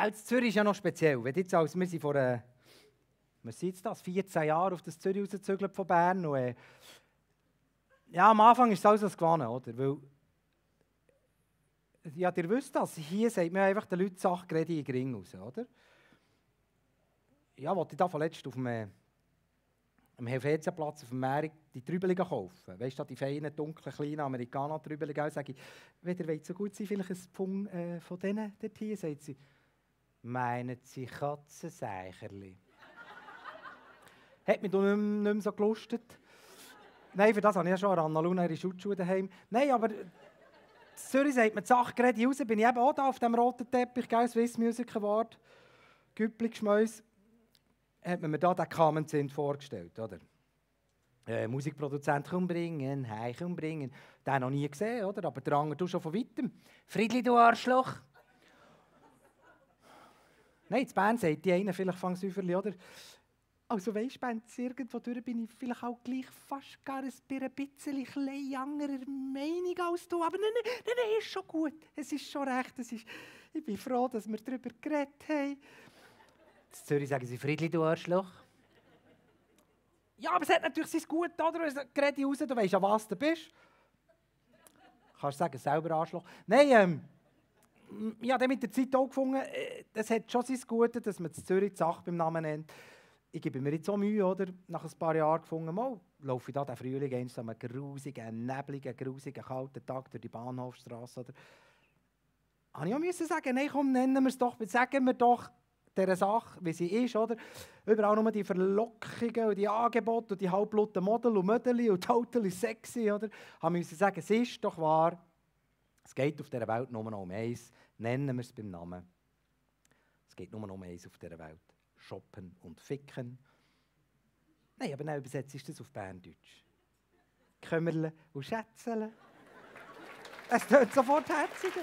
Gell, Zürich ist ja noch speziell. Wenn jetzt, wir sind vor, was sind jetzt das, 14 Jahren auf das Zürich rausgezügelt von Bern. Und, ja, am Anfang ist es alles gewonnen, oder? Weil, ja, ihr wisst das, hier sagt man einfach den Leuten Sachen gerade in den Ring raus, oder? Ja, wollte ich da vorletzt auf dem Helvetiaplatz auf dem Meer die Trübeligen kaufen. Weißt du, die feinen, dunklen, kleinen Amerikaner-Trübeligen. Sage ich, wenn ihr wollt so gut sein, vielleicht ein Pfund von denen dort hier, sagt sie, meinen Sie Katzenseicherli? Hat mich da nicht mehr so gelustet. Nein, für das habe ich ja schon Anna Luna ihre Schutzschuhe daheim. Nein, aber in Zürich sagt man die Sache gerade raus. Bin ich eben auch da auf dem roten Teppich, gell, Swiss Music Award, Güppli-Geschmäus, hat man mir da den Common Sinn vorgestellt, oder? Musikproduzent komm bringen, hey, komm bringen. Den noch nie gesehen, oder? Aber der andere, du schon von weitem. Friedli, du Arschloch. Nein, in Bern sagt die einen vielleicht Fangsäuferli, oder? Also weisst du, Benz, irgendwo durch bin ich vielleicht auch gleich fast gar ein bisschen anderer Meinung als du. Aber nein, ist schon gut. Es ist schon recht. Ich bin froh, dass wir darüber geredet haben. In Zürich sagen sie, Friedli, du Arschloch. Ja, aber es hat natürlich sein Gut, oder? Rede raus, du weisst ja, was du bist. Kannst du sagen, selber Arschloch. Nein, ich habe dann mit der Zeit auch gefunden, es hat schon sein Gute, dass man in Zürich die Sache beim Namen nennt. Ich gebe mir jetzt so Mühe, oder? Nach ein paar Jahren gefunden, mal laufe ich da den Frühling ein, so einen grusigen, nebligen, grusigen, kalten Tag durch die Bahnhofstrasse, oder? Habe ich auch müssen sagen, nein, komm, nennen wir es doch, sagen wir doch dieser Sache, wie sie ist, oder? Überall nur die Verlockungen und die Angebote und die halbbluten Model und Mödeli und totally sexy, oder? Habe müssen sagen, es ist doch wahr, es geht auf dieser Welt nur noch um eins, nennen wir es beim Namen. Es geht nur noch um eins auf dieser Welt. Shoppen und Ficken. Nein, aber dann übersetzt ist das auf Berndeutsch. Kümmerle und Schätzele. Es tönt sofort herziger.